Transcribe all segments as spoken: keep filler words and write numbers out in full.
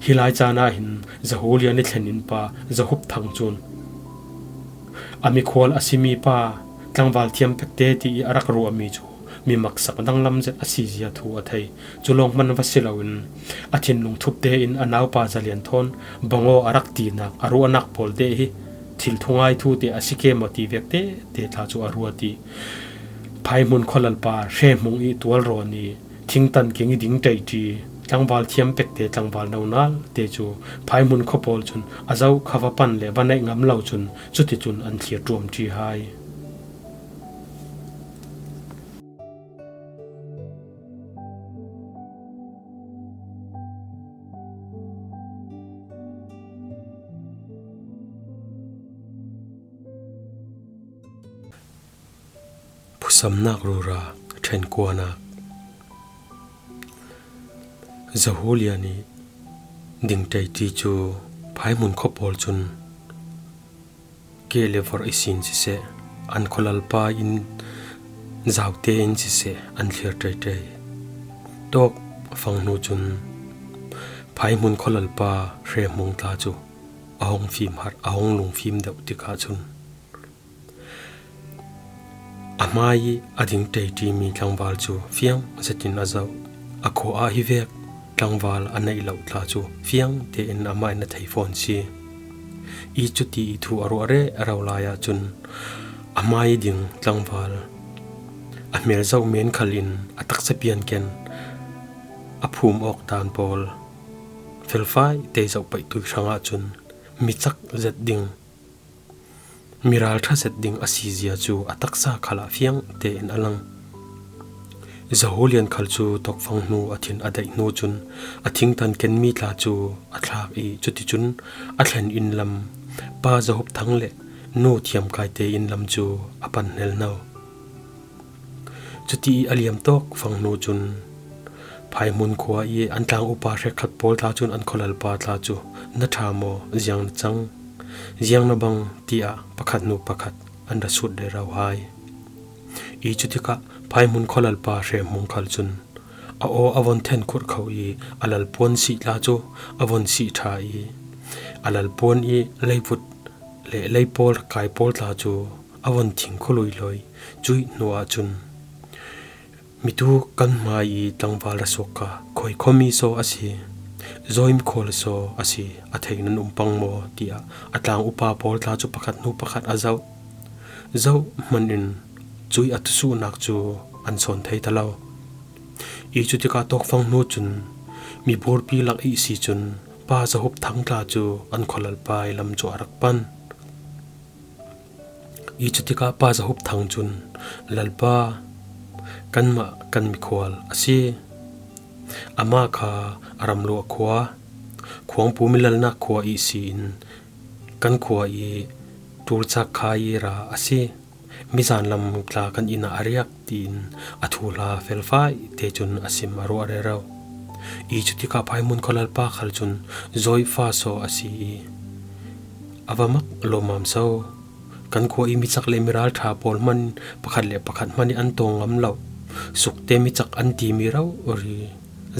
Hih lai caan ah hin Zahulian i thlen in pa Zahup Thang cun a mikhual a simi pa tlangval thiam pekte ti ih a rak ruahmi cu mi maksak danglam zet a si zia thu a thei. Cu lawng hman va si loin a thinlung thupte in a naupa Zalian thawn bangaw a rak tinak a ruahnak pawl te hi thil thungai thu te a si ke maw ti vek tete tla cu a ruat ih, Phaihmun khualalpa Hrehmung ih tualrawn ih thingtan keng ih ding ṭeiṭi tlangval thiam pekte tlangval nonal te cu Phaihmun khua pawl cun a zoh kha va pan le va naih ngam lo cun cuticun an thlir ṭuamṭi hai. Phusamnak rura ṭhenkuanak. Zahulian ih ding ṭeiṭi cu Phaihmun khua pawl cun keh le vorh ihsin siseh, an khualalpa in zaute in siseh an thlir ṭeiṭei. Tawk fang hnu cun Phaihmun khualalpa Hrehmung tla cu a hung fim harh, a hung lungfim deuh tikah cun a hmai ih a ding ṭeiṭimi tlangval cu fiang zetin a zoh. A khua ah hi vek tlangval a neih lo tla cu fiang tein amah in a thei fawn si. Ih cuti ih thu a ruah rero lai ahcun a hmai ih ding tlangval a hmel zoh men khal in a taksa pianken a phum awk dan pawl felfai te zoh paih tui hrangah cun mi cak zet ding, mi ralṭha zet ding a si zia cu a taksa khalah fiang tein a lang. Zahulian khal cu tawkfang hnu a thin a daih hnu cun a thingtan kenmi tla cu a thlak ih cuticun a thlen inn lam Pa Zahup Thang le Nu Thiam Kai te inn lam cu a pan hnel hno. Cuti ih a liam tawk fang hnu cun Phaihmun khua ih an tlang upa hrekkhat pawl tla cun an khualalpa tla cu, "Na ṭha maw? Ziang na cang? Ziang na bang?" tiah pakhat hnu pakhat an ra sut rero hai. Ih cutikah Phaihmun khualalpa Hrehmung khal cun a aw a von then khurh kho ih a lalpuan sih tla cu a von sih ṭha ih a lalpuan ih leivut le leipawl kai pawl tla cu a von thing khuluiloi. Cuih hnu ahcun mitu kan hmai ih tlangval ra suak kha khoi khuami saw a si, zawi mikhual saw a si, a thei nan um pang maw? Tiah a tlang upa pawl tla cu pakhat hnu pakhat a zoh. Zoh hmanh in cuih a thusuhnak cu an sawn thei ta lo. Ih cutikah tawkfang hnu cun miburpi lak ihsi cun Pa Zahup Thang tla cu an khualalpa ih lam cu a rak pan. Ih cutikah Pa Zahup Thang cun, "Lalpa, kanmah kan mikhual a si. Amah kha a ramluah khua, khuangpu milalnak khua ihsi in kan khua ih tulcak kha ih ra a si. Mizan lam tla kan inn ah a riak," tiin a thuhla felfai te cun a sim a ruah rero. Ih cutikah Phaihmun khualalpa khal cun zawi fa saw a si ih a va mak lawmmam so. Kan khua ih micak le miralṭha pawl hmanh pakhat le pakhat hmanh ih an tawng ngam lo. Sukte micak an timi rori,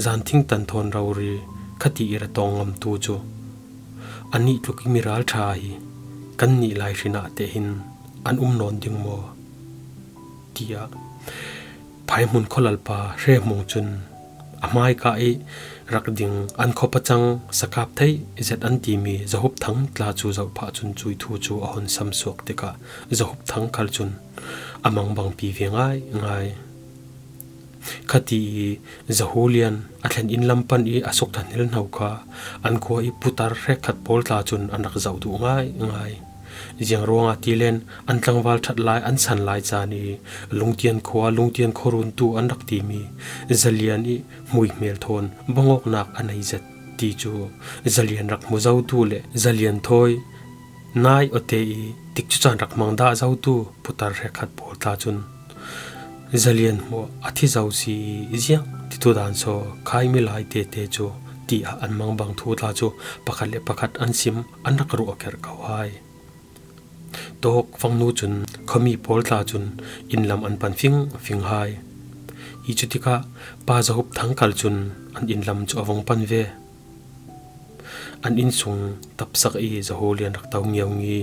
zanthing tan thawn rori khati ih ra tawng ngamtu cu anih tluk ih miralṭha hi kannih Lai hrin ah te hin an um nawn ding maw? Tiah Phaihmun khualalpa Hrehmung cun a hmaika ih rak ding an khuapacang sakap theih zet an timi Zahup Thang tla cu zoh phah cun cuih thu cu a hun samsuak tikah Zahup Thang khal cun a mangbangpi ve ngaingai. Khati ih Zahulian a thlen inn lam pan ih a sukṭha hnil hno kha an khua ih putar hrekkhat pawl tla cun an rak zoh duh ngaingai. Ziang ruangah tilen an tlangval ṭhat lai an san lai caan ih Lungtian khua, Lungtian khuaruntu an rak timi Zalian ih hmuihmel thawn bangawknak a nei zet ti cu Zalian rak hmu zotu le Zalian thawi nai awte ih tikcu caan rak hmang dah zotu putar hrekkhat pawl tla cun Zalian hmuh a thi zo si ih ziang titu dan saw khai milai tete cu tiah an mangbang thu tla cu pakhat le pakhat an sim an rak ruah kerh ko hai. Tawk fang hnu cun khuami pawl tla cun inn lam an pan fingfing hai. Ih cutikah Pa Zahup Thang khal cun an inn lam cu a vung pan ve. an innsung tapsak i Zahulian rak to ngiaungi.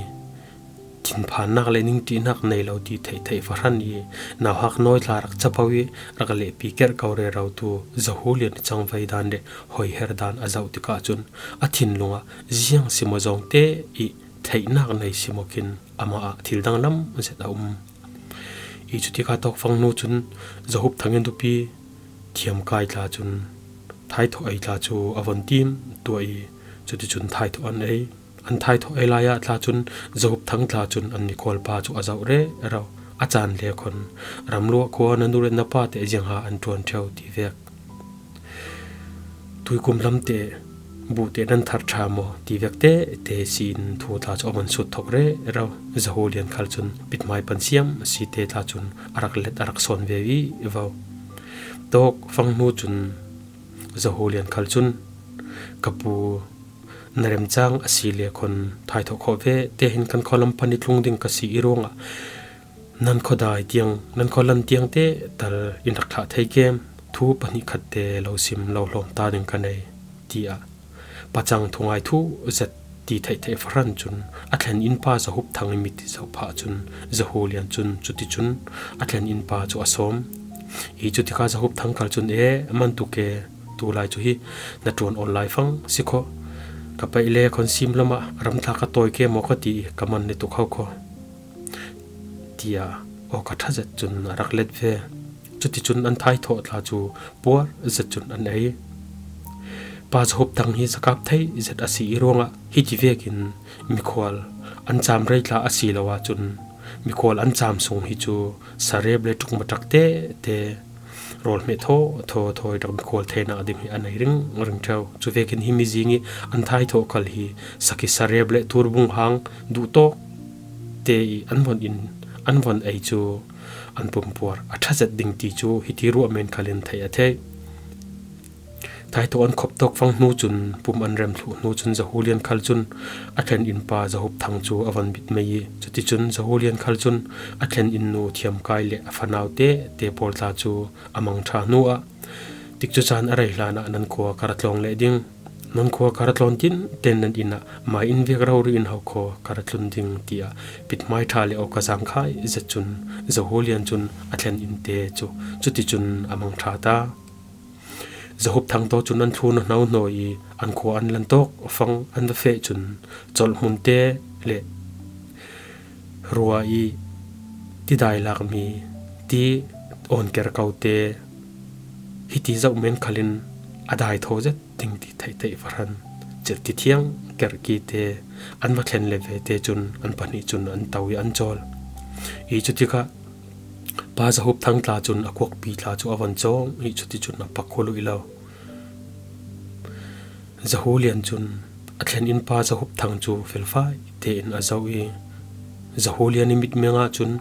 Thinphannak le ningṭihnak nei lo ti theihtheih fahran i nauhak nawi tla rak capo i rak lehpi kerh ko rero tu Zahulian i cangvai dan le hoiher dan a zoh tikah cun a thinlung ah ziang si maw zawngte i theihnak nei si maw khin amah ah thil danglam zet a um. I cutikah tawkfang hnu cun Zahup Thang in dupi thiamkai tla cun thaithawh ei tla cu a von tim tuah i cuticun thaithawh an ei. An thaithawh ei lai ah tla cun Zahup Thang tla cun an mikhual pa cu a zoh rero. A caan le khon ramluah khua na nu le na pa te ziangha an ṭuan ṭheu ti vek. Tuikum lam te buh te nan thar ṭha maw ti vek te te si in thu tla cu a von sut thawk rero. Zahulian khal cun pithmai pan siam a si te tla cun a rak let a rak sawn ve vivo. Tawkfang hnu cun Zahulian khal cun ka pu na remcang a si le khon thaithawh khawh ve te hin kan khualam pan i tlung ding ka si i ruangah nan khuadai tiang, nan khualan tiang te tal in rak thlah thei kem, thu pahnih khat te lo sim lo hlawm ta ding ka nei, tiah pacang thungai thu zet ti theihtheih fahran cun a thlen in pa Zahup Thang i mit i zoh phah cun Zahulian cun cuticun a thlen in pa cu a sawm. I cutikah Zahup Thang khal cun e, man tuk e, tu lai cu hi na ṭuan awn lai fang si kho. Ka paih le khon sim lamah ramthla ka tawi ke maw ka ti i ka man ne tuk ho kho, tiah awk a ṭha zet cun a rak let ve. Cuticun an thaithawh tla cu puar zet cun an ei. Pa Zahup Thang hi zakap thei zet a si i ruangah hiti vekin mikhual an cam rei tla a si lo ahcun mikhual an cam sung hi cu sarep le ṭuk maṭak te te rawl hmeh thaw thaw thawi rak mikhual theinak ding hi a nei ring ring ṭheu. Cu vekin hi mizing i an thaithawh khal hi sakhi sarep le turbung hang duhtawk te i an von in an von ei cu an pumpuar a ṭha zet ding ti cu hiti ruah men khal in theih a theih. Thaithawh an khop tawkfang hnu cun pum an rem thluh hnu cun Zahulian khal cun a thlen in pa Zahup Thang cu a von mit mei i cuticun Zahulian khal cun a thlen in nu thiamkai le a fanau te te pawl tla cu a mang ṭha hnu ah, tikcu caan a rei hlan ah nan khua ka ra tlawng leh ding, nan khua ka ra tlawn tin ten nan inn ah mai in vek rori in ho khaw ka ra tlun ding, tiah pithmai ṭha le awk a zangkhai zet cun Zahulian cun a thlen in te cu cuticun a mang ṭha ta. Zahup Thang tawh cun an thlun a hno hnawi i an khua an lan tawk fang an va feh cun colh hmun te le rua i tidai lakmi ti awn ker ko te hiti zoh men khal in a dai thaw zet ding ti theihtheih fahran cirh ti thiang kerh ki te an va thlen le ve te cun an pahnih cun an to i an cawl. I cutikah Pa Zahup Thang tla cun a kuakpi tla cu a von cawng i cuticun a pak khua luih lo. Zahulian cun a thlen in pa Zahup Thang cu felfai tein a zoh i Zahulian i mitmeng ahcun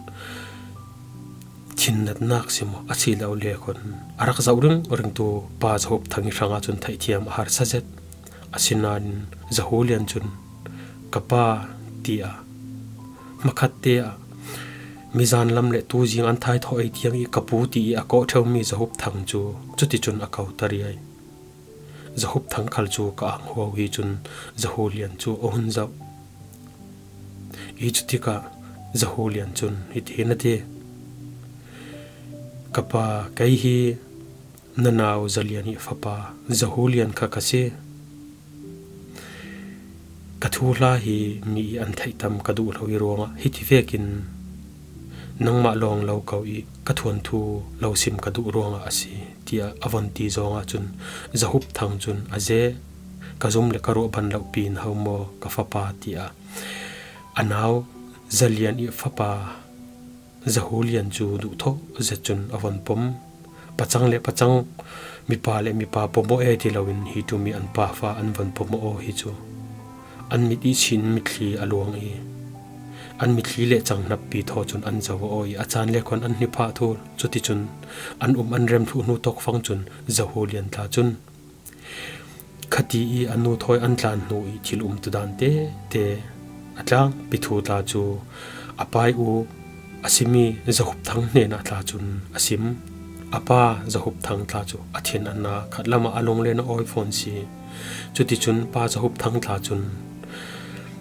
thinnatnak si maw a si lo le khon a rak zoh ringringtu pa Zahup Thang i hrangah cun theihthiam a harsa zet. Asinain Zahulian cun ka pa tiah hmakhat te ah mizan lam le tuzing an thaithawh ei tiang i ka pu ti i a kawh ṭheumi Zahup Thang cu cuticun a ko ta riai. Zahup Thang khal cu ka ang huau hi cun Zahulian cu a hun zoh. I cutikah Zahulian cun hiti hin a ti, ka pa, kei hi na nau Zalian i fapa Zahulian kha ka si. Ka thuhla hi mi i an theih tam ka duh lo i ruangah hiti vekin nangmah lawng lo ko i ka thuanthu lo sim ka duh ruangah a si, tiah a von ti zongah cun Zahup Thang cun a ze, ka zum le ka ruah ban lo pi na ho maw ka fapa, tiah a nau Zalian i fapa Zahulian cu duhthawh zet cun a von pom. Pacang le pacang, mipa le mipa pom aw e ti loin hi ṭum i an pa fa an von pom aw hi cu. An mit ihsin mitthli a luang i an mitthli le cang hnappi thaw cun an zo aw i a caan le khon an hniphah thul. Cuticun an um an rem thluh hnu tawkfang cun Zahulian tla cun khati i a nu thawi an tlan hnu i thil umtudan tete a tlangpi thu tla cu a pai u a simi Zahup Thang hnenah tla cun a sim. A pa Zahup Thang tla cu a thin an na khat lamah a lunglen a awi fawn si. Cuticun Pa Za Hup Thang tla cun,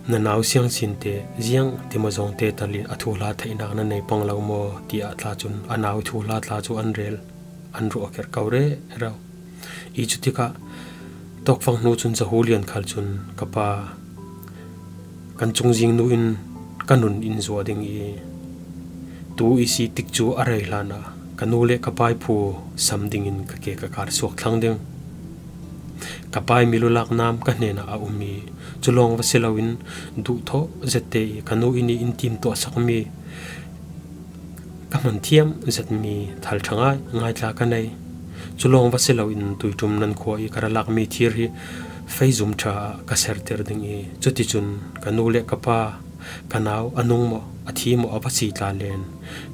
"Na nau Siang Sin te ziang ti maw zong te talin a thuhla theihnak na nei pang lo maw?" tiah tla cun a nau thuhla tla cu an rel, an ruah kerh ko rero. I cutikah tawkfang hnu cun Za Hu Lian khal cun, "Ka pa, kan cungzing nu in ka nun in zuah ding i tu i si tik cu a rei hlanah ka nu le ka pai phu sam dingin ka ke ka kar suak thlang ding. Ka pai milulak nam ka hnenah a um i cu lawng va si loin duhthawh zette i ka nu i nih in timtuah sakmi ka hman thiam zetmi thalṭha ngai ngai tla ka nei. Cu lawng va si loin tuiṭum nan khua i ka ra lakmi thir hi feizum ṭha ah ka serter ding i cuticun ka nu le ka pa, ka nau a nung maw, a thi maw, a va si tla len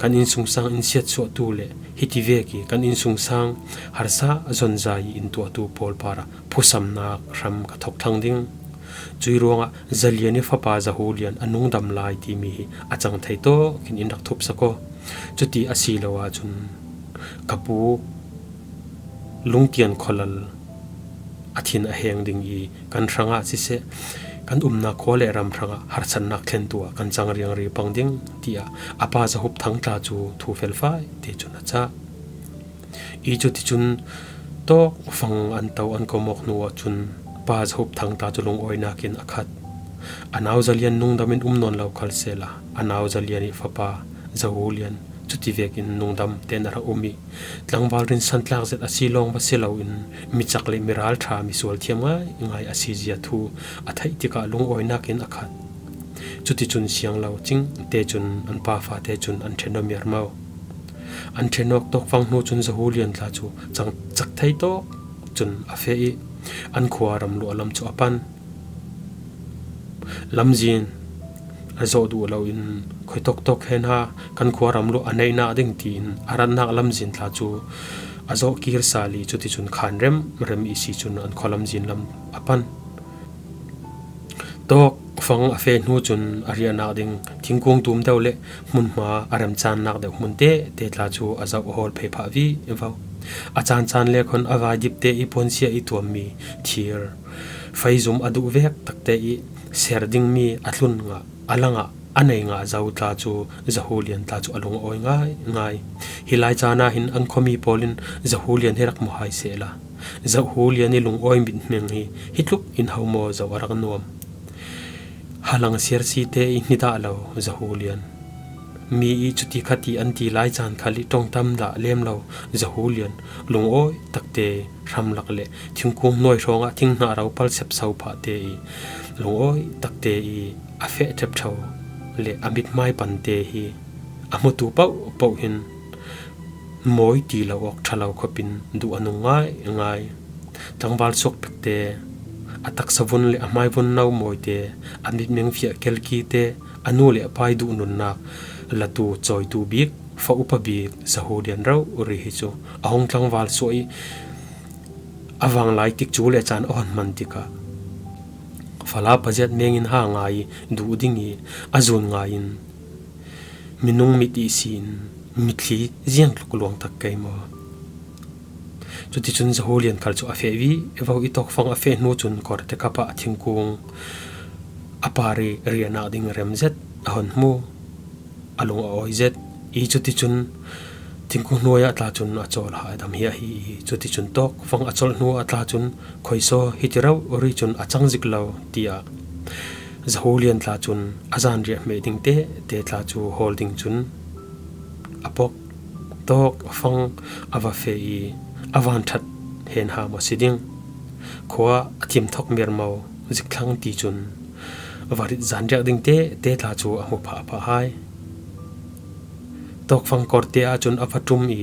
kan innsungsang in siatsuahtu le hiti vek i kan innsungsang harsa zonzai i in tuahtu pawl parah phusamnak hram ka thawk thlang ding. Cui ruangah Za Lian i fapa Za Hu Lian a nungdam lai timi hi a cang thei tawkin in rak thup sak aw. Cuti a si lo ahcun ka pu Lungtian Khualal a thin a heng ding i kan hrangah siseh, kan umnak khua le ram hrangah harsatnak thlentu ah kan cang riangri pang ding," tiah a pa Za Hup Thang tla cu thu felfai te cun a cah. I cuticun tawkfang an to an kom awk hnu ahcun Pa Za Hup Thang tla cu lungawinak in a khat. A nau Za Lian nungdam in um nawn lo khal sehla, a nau Za Lian i fapa Za Hu Lian cuti vekin nungdam tein a rak um i tlangval rinsan tlak zet a si lawng va si loin mi cak le mi ralṭha, mi sual thiam ngai ngai a si zia thu a theih tikah lungawinak in a khat. Cuticun sianglo cing te cun an pa fate cun an ṭhen aw miarmo. An ṭhen awk tawkfang hnu cun Za Hu Lian tla cu cang cak thei tawk cun a feh i an khua ramluah lam cu a pan. Lamzin a zawh duh loin khui tawktawk hen ha kan khua ramluah a neihnak ding tiin a ratnak lamzin tla cu a zawh kir sal i cuticun khan remrem i si cun an khua lamzin lam a pan. Tawkfang a feh hnu cun a riahnak ding thingkung tum deuh le hmunhma a remcannak deuh hmun te te tla cu a zoh a hawl phei phah vivo. A caancaan le khon a vai dip te i puansia i tuammi thir feizum a duh vek takte i ser dingmi a tlun ngah, a la ngah, a nei ngah zo tla cu Za Hu Lian tla cu a lung a awi ngai ngai. Hi lai caan ah hin an khuami pawl in Za Hu Lian hi rak mu hai sehla, Za Hu Lian i lungawi mithmeng hi hi tluk in ho maw zo a rak nuam. Halang siarsi te i hni dah lo Za Hu Lian. Mi i cuti kha ti an ti lai caan khal i ṭongtam dah lem lo Za Hu Lian lungawi takte hramlak le thingkung hnuai hrawngah thinghnah ro pal sepso phahte i lungawi takte i a feh ṭhepṭho le a mithmai pante hi a hmutu paohpaoh hin mawi ti lo awk ṭhalo khawpin duh a nung ngai ngai. Tlangval suak pekte, a taksa vun le a hmai vun no mawite, a mitmeng fiah kelkite, a nu le a pai duh nunnak latu cawitu bik, fa upa bik Za Hu Lian rori hi cu a hung tlangval suah i a vanglai tik cu le caan a hon hman tikah fala paziat mengin ha ngai i duh ding i a zun ngai in minung mit ihsi in mitthli ziangtluk luangtak kei maw? Cuticun Za Hu Lian khal cu a feh vivo i tawkfang a feh hnu cun kawrte kap ah a thingkung a par i riahnak ding rem zet a hon hmu. A lung a awi zet i cuticun thingkung hnuai ah tla cun a cawl ha a dam hi a hi i cuticun tawkfang a colh hnu ah tla cun khoisaw hiti rori cun a cang zik lo tiah Za Hu Lian tla cun a zanriah hmeh ding te te tla cu hawl ding cun a pok. Tawkfang a va feh i a van ṭhat hen ha maw si ding? Khua a thim thok miarmo zik thlang ti cun a va rit zanriah ding te te tla cu a hmu phah phah hai. Tawkfang kawrte ahcun a va ṭum i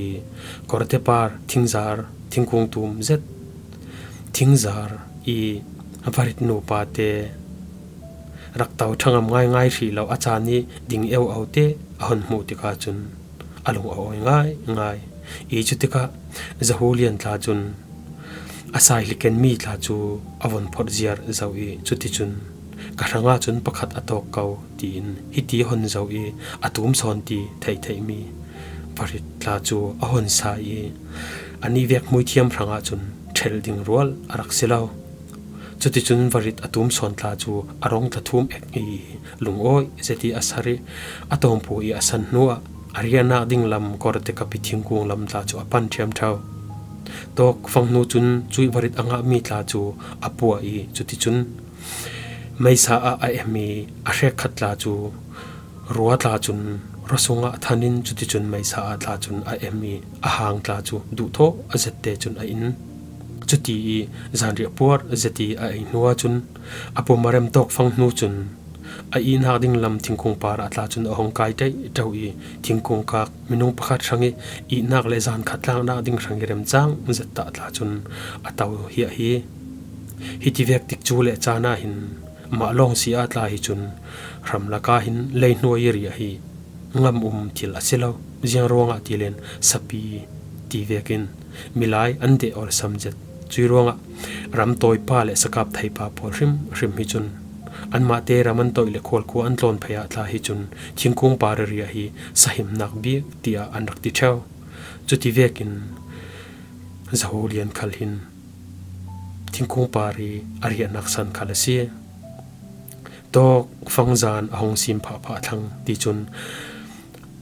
kawrte par thingzar, thingkung tum zet, thingzar i va rit nupa te rak to ṭhangam ngaingai hrih lo a caan i ding eu au te a hon hmuh tikah cun a lung a awi ngai ngai. I cutikah Za Hu Lian tla cun a sai hliken mi tla cu a von phorh ziar zo i cuticun ka hrangah cun pakhat a tawk ko tiin hiti hon zo i a tum sawn ti theihtheihmi va rit tla cu a hon sai i a nih vek hmuithiam hrangah cun ṭhelh ding rual a rak si lo. Cuticun varit a tum sawn tla cu a rong tla thum ek i lungawi zet i a sar i a tawngpu i a san hnuah a riahnak ding lam kor te kap i thingkung lam tla cu a pan ṭhiamṭhau. Tawk fang hnu cun cuih varit a ngahmi tla cu a puah i cuticun meisa ah a em i a hrekkhat tla cu rua tla cun rua sungah than in cuticun meisa ah tla cun a em i a hang tla cu duhthawh a zette cun a in. Cuti i zanriah puar zet i a ei hnu ahcun a pum a rem tawk fang hnu cun a ihnak ding lam thingkung par ah tla cun a hong kai ṭaihṭo i thingkung kak minung pakhat hrang i ihnak le zan khat tlaknak ding hrang i remcang zet tah tla cun a to hiah hi. Hiti vek tikcu le caan ah hin mah lawng si ah tla hi cun hramlak ah hin leihnuai i riah hi. Ngam um thil a si lo, ziang ruangah ti len sapi ti vekin milai an deh awlsam zet. Cuih ruangah ram tawipa le sakap theipa pawl hrimhrim hi cun anmahte ram an tawih le khualkhua an tlawn phei ah tla hi cun thingkung par i riah hi sahimnak bik tiah an rak ti ṭheu. Cuti vekin Zahu Lian khal hin thingkung par i a riahnak san khal a si. Tawk fangzan a hong sim phahphah thlang ti cun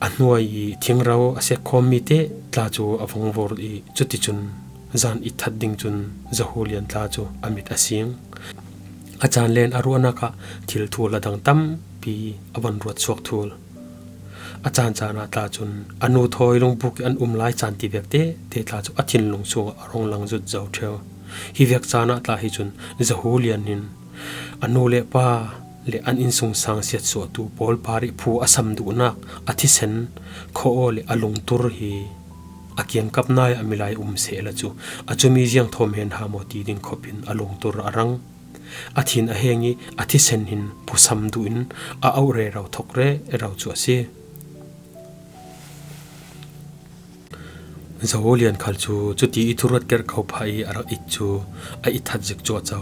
a hnuai i thingrau a sek khawmmi te tla cu a vung vur i cuticun zan it that ding cun Zahu Lian tla cu a mit a sing. A caan len a ruahnak ah thil thul a dang tampi a von ruat suak thul. A caancaan ah tla cun a nu thawi lungbuk i an um lai caan ti vek te te tla cu a thinlung chungah a rung lang zut zo ṭheu. Hi vek caan ah tla hi cun Zahu Lian hin a nu le pa le an innsungsang siatsuahtu pawl par i phu a sam duhnak a thisen khaw aw le a lungtur hi a kiangkap nai a milai um sehla cu a cumi ziang thawm hen ha maw ti ding khop in a lungtur a rang. A thin a heng i a thisen hin phu sam duh in a auh rero thok rero cu a si. Zahu Lian khal cu cuti i thuruat kerh ko phah i a rak it cu a it that zik cuahco.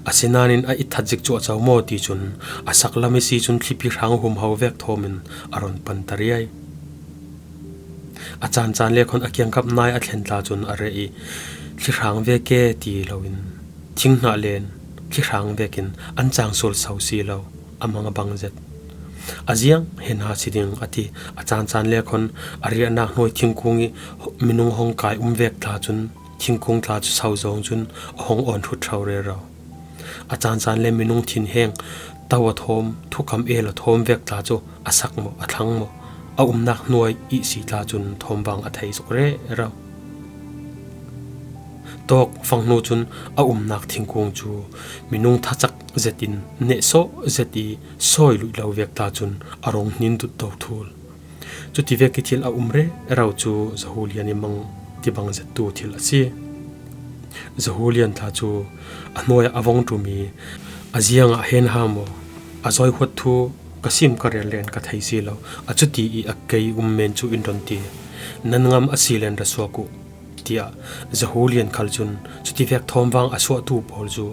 Asinain a it that zik cuahco maw ti cun a sak lam i si cun thlipi hrang humho vek thawm in a ron pan ta riai. A caancaan le khon a kiangkap nai a thlen tla cun a reh i thlihrang ve ke ti loin thinghnah len thlihrang vekin an cang sual so si lo. A mang a bang zet. A ziang hen ha si ding a ti. A caancaan le khon a riahnak hnuai thingkung i minung hong kai um vek tla cun thingkung tla cu so zong cun a hong awn hrut ṭhau rero. A caancaan le minung thinheng to a thawm, thukam el a thawm vek tla cu a sak maw, a thlang maw, a umnak hnuai ihsi tla cun thawmvang a thei zuk rero. Tawk fang hnu cun a umnak thingkung cu minung thacak zetin nehsawh zet i sawi luih lo vek tla cun a rung hnin dut do thul. Cuti vek i thil a um rero cu Zahu Lian i mang ti bang zettu thil a si. Zahu Lian tla cu a hnuai ah a vong ṭum i a ziangah hen ha maw, a zawihuat thu ka sim ka rel len ka thei si lo, a cuti i a kei um men cu in ron ti. Nan ngam a si len ra suak uh, tiah Zahu Lian khal cun cuti vek thawmvang a suahtu pawl cu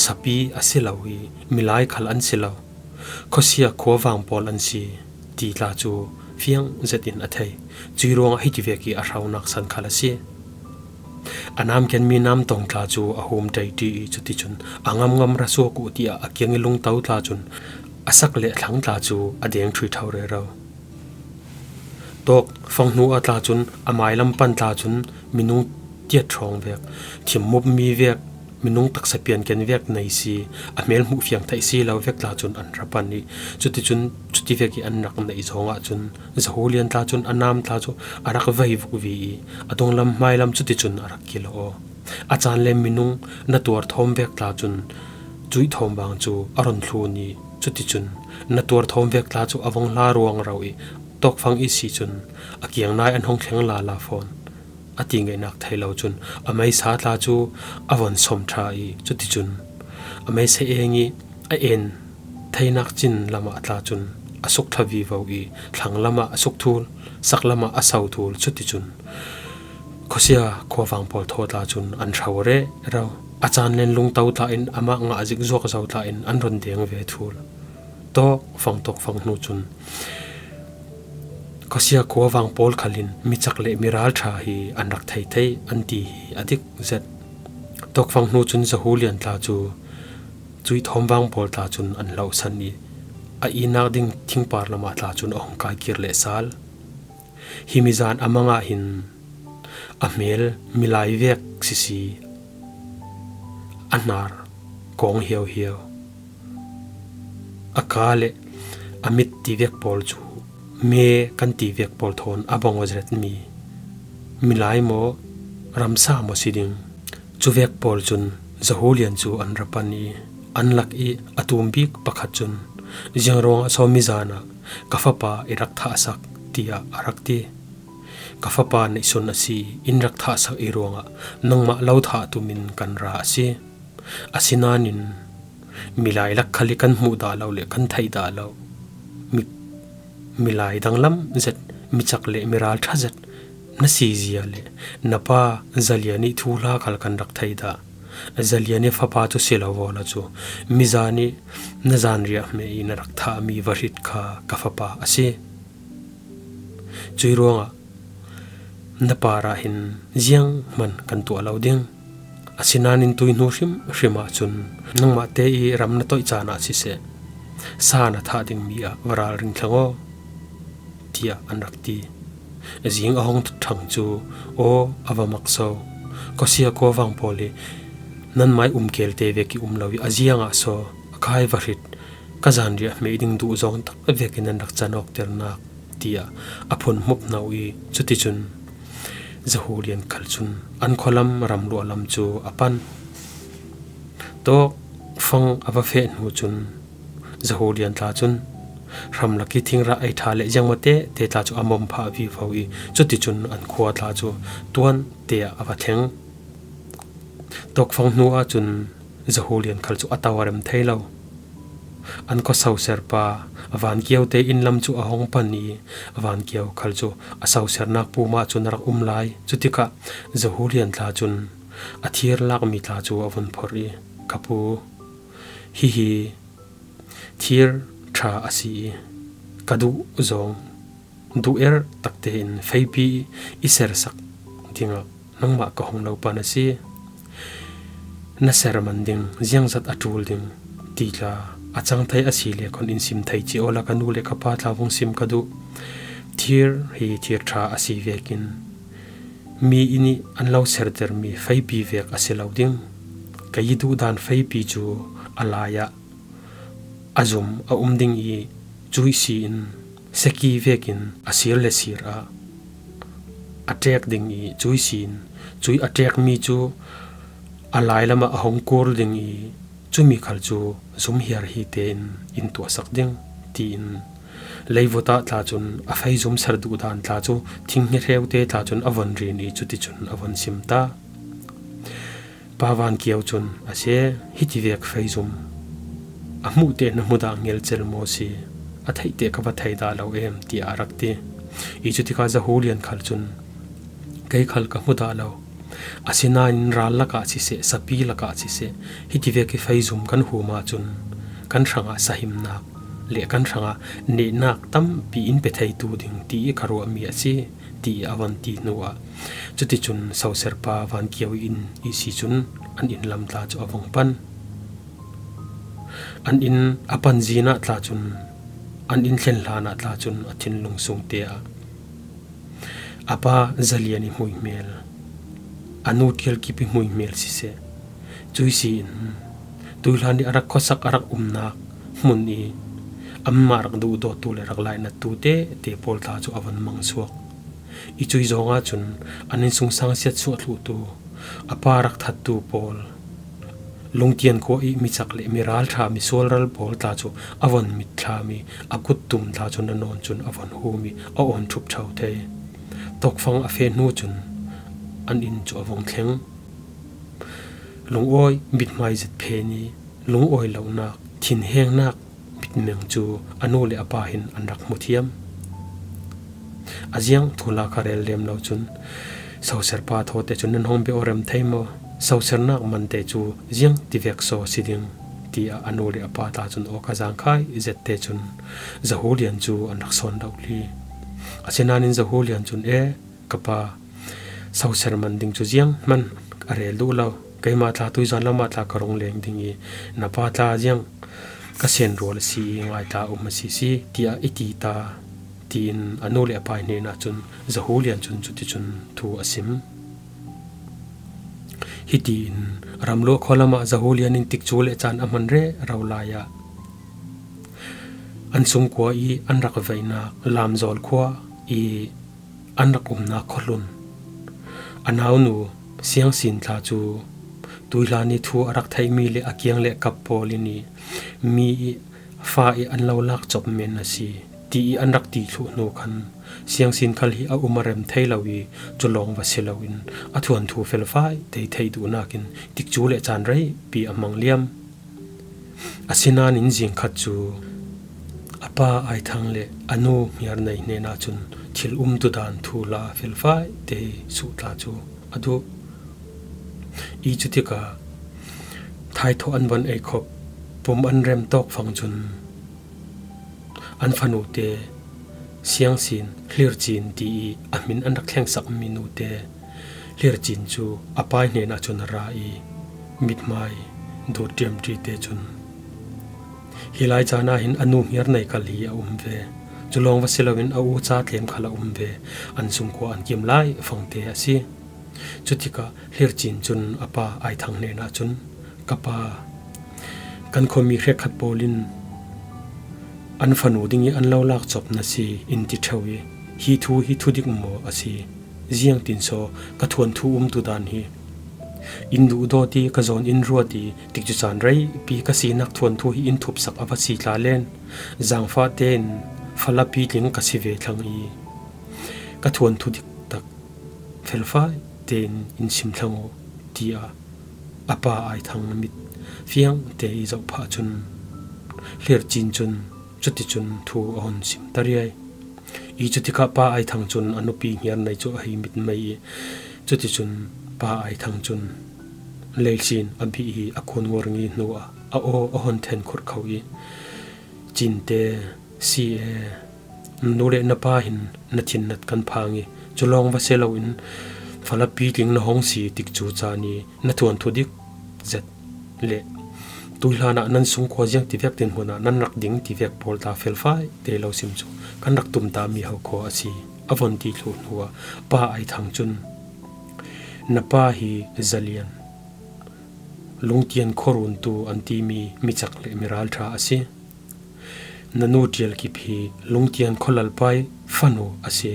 sapi a si lo i milai khal an si lo. Khuasia khuavang pawl an si ti tla cu fiang zetin a thei. Cuih ruangah hiti vek i a hronak san khal a si. A namkenmi namtong tla cu a hum ṭaiti i cuticun a ngamngam ra suak uh tiah a kiang i lungto tla cun a sak le a thlang tla cu a deng ṭhui ṭhau rero. Tawk fang hnu ah tla cun a mailam pan tla cun minung tiat hrawng vek, thim mupmi vek, minung taksa pianken vek nei si, a hmel hmuh fiang theih si lo vek tla cun an ra pan i cuticun cuti vek i an rak neih zong ah cun Zahu Lian tla cun a nam tla cu a rak vei vukvi i a dunglam hmailam cuticun a rak kilawh aw. A caan le minung na tuar thawm vek tla cun cuih thawmvang cu a run thlun i cuticun na tuar thawm vek tla cu a vong hla ruangro i tawkfang i si cun a kiang nai an hong thleng lala fawn. A ti ngaihnak thei lo cun a meisa tla cu a von sawm ṭha i cuticun a meisa eng i a en theinak cin lamah tla cun a suk thla vivo i thlang lamah a suk thul, sak lamah a so thul cuticun khuasia khuavang pawl thaw tla cun an hro rero. A caan len lungto tla in amah ngah zik zuak zo tla in an run deng ve thul. Tawk fang tawk fang hnu cun khuasia khuavang pawl khal in mi cak le mi ralṭha hi an rak thei thei an ti hi a dik zet. Tawk fang hnu cun Zahu Lian tla cu Cuih thawmvang pawl tla cun an hlauhsan i a ihnak ding thingpar lamah tla cun a hung kaikir lehsal. Hi mizan a mangah hin a hmel milai vek sisi, a hnar kawng hiohio, a ka le a mit ti vek pawl cu me kan ti vek pawl thawn a bang aw zet mi milai maw, ramsa maw si ding. Cuvek pawl cun Zahulian cu an ra pan i an lak i a tum bik pakhat cun, "Ziang ruangah so mizan ah ka fapa i rak thahsak?" tiah a rak ti. "Ka fapa neihsun a si, in rak thahsak i ruangah nangmah lo thah tumin kan ra a si. Asinain milai lak khal i kan hmuh dah lo le kan theih dah lo mi, milai danglam zet, micak le miralṭha zet na si zia le na pa Zalian i thuhla khal kan rak thei dah. Zalian i fapa cu si lo awla cu mizan i na zanriah hme i na rak thahmi vahrit kha ka fapa a si. Cuih ruangah na parah hin zianghman kan tuah lo ding. Asinain tuihnu hrimhrim ahcun nangmah te i ram na toih caan ah siseh, sa na thah dingmi ah va ralring thlang aw," tiah an rak ti. Zing a hung ṭhang cu, "Aw, a va makso. Khuasia khuavang pawl i nanmai umkelte vek i um lo i a ziangah so a kai vahrit ka zanriah hmeh ding duh zong tak vekin nan rak can awkternak?" tiah a phunhmup hna i cuticun Zahulian khal cun an khualam ramluah lam cu a pan. Tawkfang a va feh hnu cun Zahulian tla cun hramlak i thingrah ei ṭha le ziangmate te tla cu a mawm phah vivo i cuticun an khua tla cu tuan te ah a va thleng. Tawkfang hnu ahcun Zahulian khal cu a to a rem thei lo. An khuasoserpa Van Kio te inn lam cu a hung pan i Van Kio khal cu a sosernak pum ah cun a rak um lai. Cutikah Zahulian tla cun a thir lakmi tla cu a vun phorh i, "Ka pu, hihi thir ṭha a si i ka duh zong duh er takte in feipi i sersak dingah nangmah ka hung lo pan a si. Na ser man ding, ziangzat a ṭul ding ti tla a cang thei a si le khan in sim thei ci awla ka nu le ka pa tla vung sim ka duh. Thir hi thir ṭha a si vekin mi i nih an lo sertermi feipi vek a si lo ding. Ka i duh dan feipi cu a lai ah a zum a um ding i cuih si in seki vekin a sir le sir ah a ṭek ding i cuih si in cuih a ṭekmi cu a lai lamah a hung kur ding i cumi khal cu zum hiar hi tein in tuahsak ding," tiin leivut ah tla cun a feizum ser duh dan tla cu thing hngirheu te tla cun a von rin i cuticun a von sim ta. Pa Van Kio cun, "A si, hiti vek feizum a hmuh te na hmu dah ngelcel maw si? A theih te ka va thei dah lo em?" tiah a rak ti. I cutikah Zahulian khal cun, "Kei khal ka hmu dah lo. Asinain ral lakah siseh, sapi lakah siseh, hiti vek i feizum kan hum ahcun kan hrangah sahimnak le kan hrangah nehnak tampi in pe theitu ding ti i ka ruahmi a si," ti i a von ti hnu ah cuticun soserpa Van Kio inn i si cun an inn lam tla cu a vung pan. An inn a pan zin ah tla cun, an inn thlen hlan ah tla cun a thinlung sung te ah a pa Zalian i hmuihmel, a nu Ṭialkip i hmuihmel siseh, cuih si in tuihlan i a rak khuasak a rak umnak hmun i anmah rak duhdawtu le rak lainattu te te pawl tla cu a von mangsuak. I cuih zong ahcun an innsungsang siatsuah thluhtu a pa rak thattu pawl, Lungtian khua i micak le miralṭha misualral pawl tla cu a von mitthlami a kuttum tla cu nawn cun a von humi a awn ṭhup ṭho thei. Tawkfang a feh hnu cun an inn cu a vung thleng. Lungawi mithmai zet phen i lungawi lonak, thinhengnak mitmeng cu a nu le a pa hin an rak hmu thiam. A ziang thuhla kha rel lem lo cun soserpa thaw te cun, "Nan hong bia aw rem thei maw? Sosernak man te cu ziang tivek so si ding," tiah a nu le a pa tla cun awka zangkhai zet te cun Zahulian cu an rak sawn dohli. Asinain Zahulian cun, "E, ka pa, soser man ding cu zianghman a rel duh lo. Keima tla tuizan lama tla ka rung leng ding i, na pa tla ziang ka sen rual a si i, ngai tla um a si si, tiah i ti ta, tiin a nu le a pa hnenah cun Zahulian cun cuticun thu a sim. Hitiin ramluah khua lamah Zahulian in tikcu le caan a hman rero lai ah an sungkua i an rak veihnak Lamzawl khua i an rak umnak khuahlun a naunu Siangsin tla cu tuihlan i thu a rak theihmi le a kiang le kap pawl in i mi i fa i an lo lak cop men a si, ti i an rak ti thluh hnu khan Siangsin khal hi a um a rem thei lo i cu lawng va si loin a thuanthu felfai tei theih duhnak in tikcu le caan reipi a hmang liam. Asinain zing khat cu a pa Ai Thang le a nu Hniar Nei hnenah cun thil umtudan thu hla felfai te suh tla cu a duh i, cutikah thaithawh an von ei khop, pum an rem tawk fang cun an fanute Siangsin, Hlircin ti i a hmin an rak thlengsak minute Hlircin cu a pa hnenah cun a ra i mithmai dawt ṭiamṭi te cun, hi lai caan ah hin a nu Hniar Nei khal hi a um ve. Cu lawng va si loin a u ca tlem khal a um ve. An sungkua an kim lai fangte a si. Cutikah Hlircin cun a pa Ai Thang hnenah cun, ka pa, kan khuami hrekkhat pawl in an fanu ding i an lo lak cop na si in ti ṭheu i, hi thu hi thudik maw a si? Ziangtin saw ka thuanthu umtudan hi in duhdawt i ka zawn in ruat i tikcu caan reipi ka sinak thuanthu hi in thupsak a va si tla len, zaangfah tein fala pitling ka si ve thlang i ka thuanthu diktak felfai tein in sim thlang uh, tiah a pa Ai Thang mit fiang te i zoh phah cun Hlircin cun cuticun thu a hun sim ta riai. I cutikah pa Ai Thang cun a nupi Hniar Nei cu a hei mit mei i cuticun pa Ai Thang cun leilhin a bih i a kun ngor ngi hnu ah a aw a hun then khurh kho i, Cinte, si e, na nu le na pa hin na thinnat kan phang i cu lawng va si loin fala pitling na hong si tikcu caan i na thuanthu dik zet le tuihlan ah nan sungkhua ziang tivek dinhmun ah nan rak ding tivek pawl ta felfai te lo sim cu kan rak tumtami ho khua a si, a von ti thluh hnu ah pa Ai Thang cun, na pa hi Zalian, Lungtian khuaruntu an timi micak le miralṭha a si. Na nu Ṭial Kip hi Lungtian khualalpai fanu a si.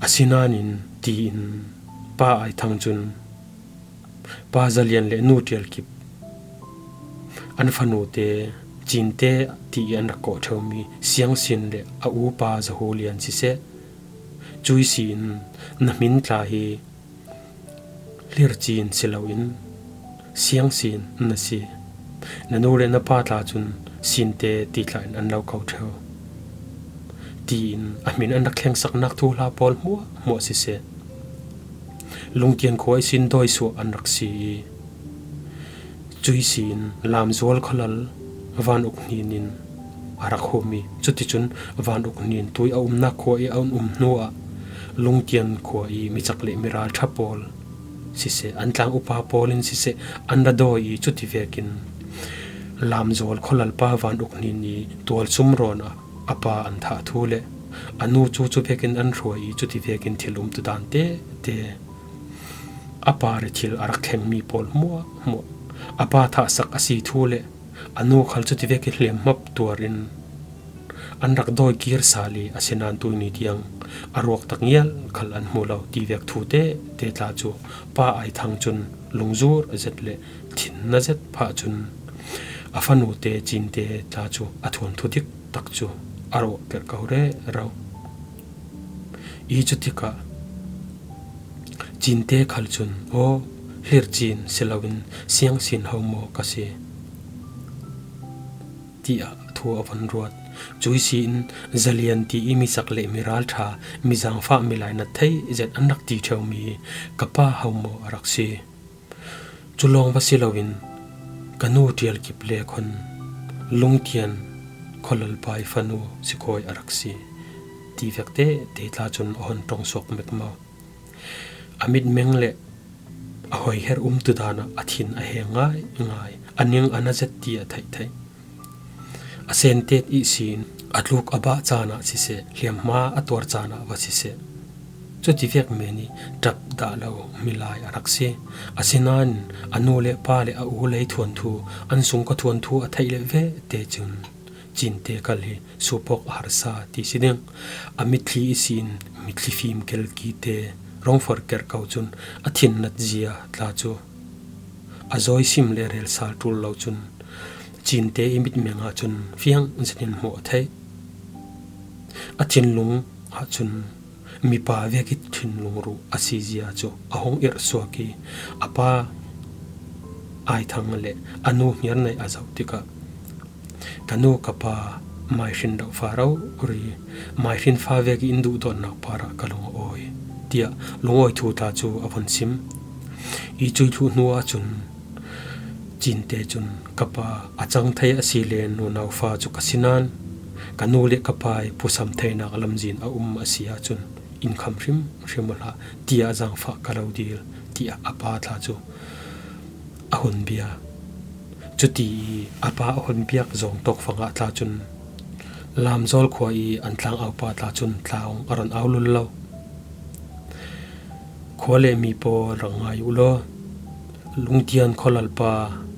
Asinain tiin pa Ai Thang cun pa Zalian le nu Ṭial Kip an fanute Cinte ti i an rak kawh ṭheumi Siangsin le a upa Zahulian siseh, cuisi in na hmin tla hi Hlircin si loin Siangsin na si. Na nu le na pa tla cun Sinte ti tla in an lo ko ṭheu, tiin a hmin an rak thlengsaknak thuhla pawl hmuahhmuah siseh, Lungtian khua ihsin dawisuah an rak si i, cuisi in Lamzual khualal Van Uk Hnin in a rak hum i, cuticun Van Uk Hnin tui a umnak khua i a um hnuah Lungtian khua i micak le miralṭha pawl siseh, an tlang upa pawl in siseh, an ra dawi i, cuti vekin Lamzual khualalpa Van Uk Hnin i tualsum rawn ah a pa an thah thu le a nu cu cu vekin an hruai i, cuti vekin thil umtudan tete a pa rethil a rak thlengmi pawl hmuahhmuah, a pa thahsak a si thu le a nu khal cuti vekin hliamhmap tuar in an rak dawi kir sal i, asinain tuini tiang a ruak tak ngial khal an hmu lo ti vek thu tete tla cu pa Ai Thang cun lungzur zet le thinna zet phah cun a fanute Cinte tla cu a thuanthu dik tak cu a rawh kerh ko rero. I cutikah Cinte khal cun, aw, Hlircin si loin Siangsin ho maw ka si? Tiah thu a von ruat. Cuisi in Zalian ti i micak le miralṭha, mizangfah, milainat thei zet an rak ti ṭheumi ka pa ho maw a rak si? Cu lawng va si loin ka nu Ṭial Kip le khun Lungtian khualalpai fanu Sikhawi a rak si, ti vek tete tla cun a hun ṭong suak mekmau. A mitmeng le a hoiher umtu danah a thin a heng ngaingai, a ning a na zet ti a theih theih. A sentet ihsin a tluk a bah canah siseh, hliamhma a tuar canah va siseh, cuti vek men ih ṭap dah lo milai a rak si. Asinain a nu le pa le a u lei thuanthu, an sungkua thuanthu a theih leh vete cun Cinte kal hi sup awk a harsa ti si ding. A mitthli ihsin mitthli fim kelkite, rongfor kerh ko cun a thin natzia tla cu a zawi sim le rel sal ṭul lo cun Cinte ih mitmeng ahcun fiang zetin hmuh a theih. A thinlung ahcun mipa vek ih thinlung ruh a sizia cu a hung irh suak ih a pa Aithang le a nu hngirneih a zoh tikah, "Ka nu ka pa maihrin doh fa rori, maihrin fa vek ih in duhdawtnak parah ka lung a awi," tiah lungawi thu tla cu a vun sim. Ih cuih thluh hnu ahcun Cinte cun, "Ka pa a cang thei a si le nunau fa cu ka si nain ka nu le ka pa ih pusam theinak lamzin a um a si ahcun in kham hrimhrim uh hlah, tiah zaangfah ka lo dil," tiah a pa tla cu a hun bia. Cuti ih a pa a hun biak zawng tawk fangah tla cun Lamzawl khua ih an tlangaupa tla cun tlang a run au lul lo. "Khua le mi pawl rak ngai uh law, Lungtian khualalpa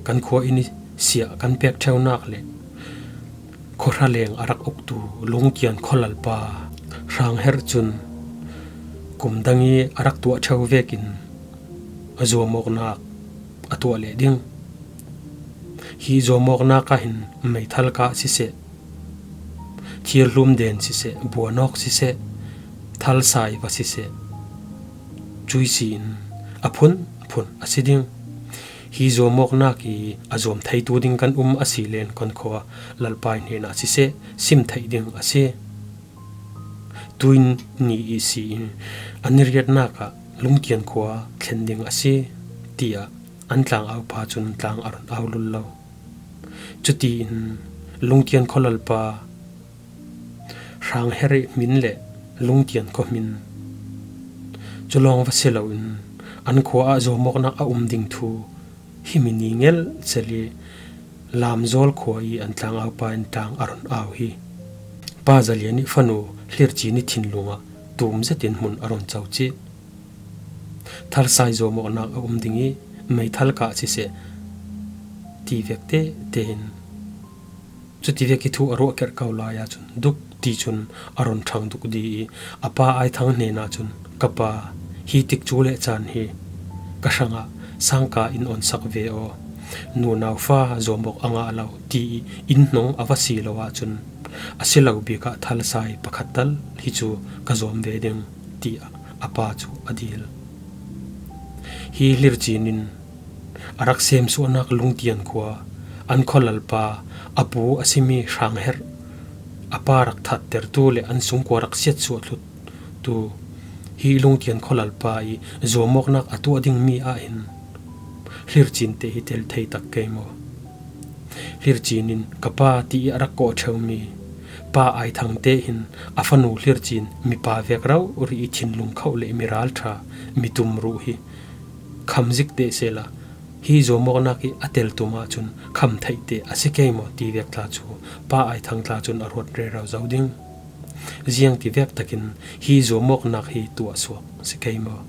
kan khua in ih siah kan pek ṭheunak le khuahra leng a rak uktu Lungtian khualalpa Hrang Herh cun kum dang ih a rak tuah ṭheu vekin a zuamawknak a tuah leh ding. Hi zuamawknak ah hin meithal kah siseh, thirhlum den siseh, buanawk siseh, thalsai va siseh, cuih si in a phunphun a si ding. Hi zuamawknak ih a zuam theitu ding kan um a si len kan khua Lalpa ih hnenah siseh, sim theih ding a si. Tuin ni ihsi in a ni riatnak ah Lungtian khua thlen ding a si," tiah an tlangaupa cun tlang a run au lul lo. Cutiin Lungtian khualalpa Hrang Herh ih hmin le Lungtian khua hmin cu lawng va si loin an khua ah zuamawknak a um ding thu himi ni ngelhcel ih Lamzawl khua ih an tlangaupa in tlang a run au hi. Pa Zalian ih fanu Hlircin ih thinlung ah tum zetin hmun a run co cih. Thalsai zuamawknak a um ding ih meithal kah siseh ti vek tete in, cuti vek ih thu a ruah kerh ko lai ahcun duk ti cun a run ṭhang duk dih ih a pa Aithang hnenah cun, "Ka pa, hi tikcu le caan hi ka hrangah sangka in onsak ve aw. Nunau fa zuamawk a ngah lo ti ih inn hnong a va si lo ahcun a si lo bik ah thalsai pakhat tal hi cu ka zuam ve ding," tiah a pa cu a dil. Hi Hlircin in a rak semsuahnak Lungtian khua an khualalpa a pu a simi Hrang Herh, a pa rak thattertu le an sungkua rak siatsuah thlutu hi Lungtian khualalpa ih zuamawknak a tuah dingmi ah hin Hlircin te hi tel thei tak kei maw? Hlircin in ka pa ti ih a rak kawh ṭheumi pa Aithang te hin a fanu Hlircin mipa vek rori ih thinlung khoh le miralṭha, mitum ruh hi kham zik te sehla, hi zuamawknak ih a tel tum ahcun kham theih te a si kei maw ti vek tla cu pa Aithang tla cun a ruat rero zo ding. Ziangti vek takin hi zuamawknak hi tuah suak si kei maw?